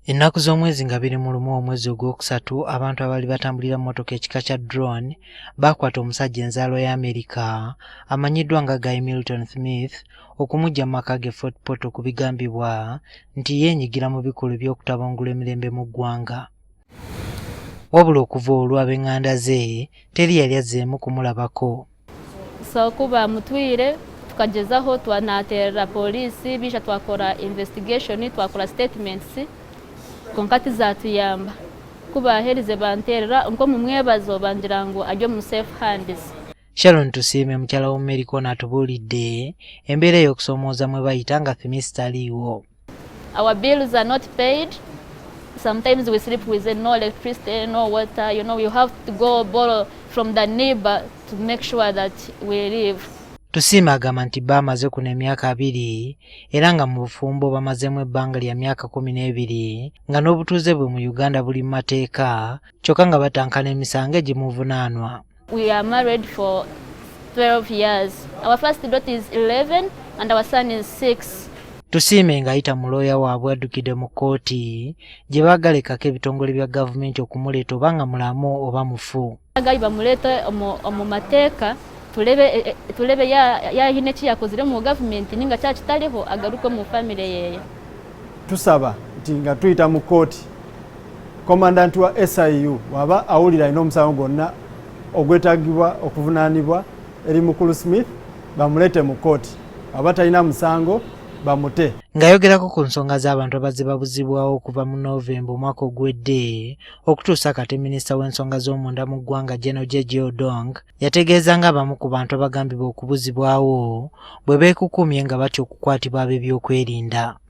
Ennaku z'omwezi nga 21 omwezi ogwokusatu, abantu abaali batambulira mu mmotoka ekika kya drone baakwata omusajja enzaalwa ya Amerika amanyiddwa nga Guy Milton Smith okumuggya mu maka ge Fort Portal ku bigambibwa nti yeenyigira mu bikolwa eby'okutabangula emirembe mu ggwanga. Wabula okuva olwo ab'eŋŋanda ze teri yali azzeemu kumulabako. So kuba mutwire tukagezaho, twanaterera polisi, bija twakora investigation, twakora statements, konka tizatuyamba. Kubaherize banterera nko mumwebazo, bangira ngu ajye mu safe hands. Sharon Tusiime, mukyala w'Omumerika ono, atubuulidde embeera ey'okusoomooza mwe bayita nga Smith taliiwo. Our bills are not paid. Sometimes we sleep with no electricity, no water. You have to go borrow from the neighbor to make sure that we live. Tusiime agamba nti bba amaze kuno emyaka 20 era nga mu bufumbo bamazeemu ebbanga lya myaka 12, nga n'obutuuze bwe mu Uganda buli mu mateeka, kyokka nga batankana emisango egimuvunaanwa. We are married for 12 years. Our first daughter is 11 and our son is 6. Tusiime ng'ayita mu looya waabwe addukidde mu kkooti gye baagalekako ebitongole bya gavumenti okumuleeta oba nga mulamu oba mufu. Guy bamulete omu mateeka, tulebe yahine eki yakozire mu gavumenti ninga kyakitaliho, agaruke mu family yeye. Tusaba nti nga tuyita mu kkooti, komandanti wa SIU waba awulira alina omusango gwonna ogwetagibwa okuvunaanibwa eri mukulu Smith, bamuleete mu kkooti. Aba talina musango, bamute. Ng'ayogerako ku nsonga z'abantu abazze babuzibwawo okuva mu Novemba omwaka oguwedde okutuusa kati, minisita w'ensonga z'omunda mu ggwanga General Jeje Odong yategeeza ng'abamu ku bantu abagambibwa okubuzibwawo bwe beekukumye nga batya okukwatibwa ab'ebyokwerinda.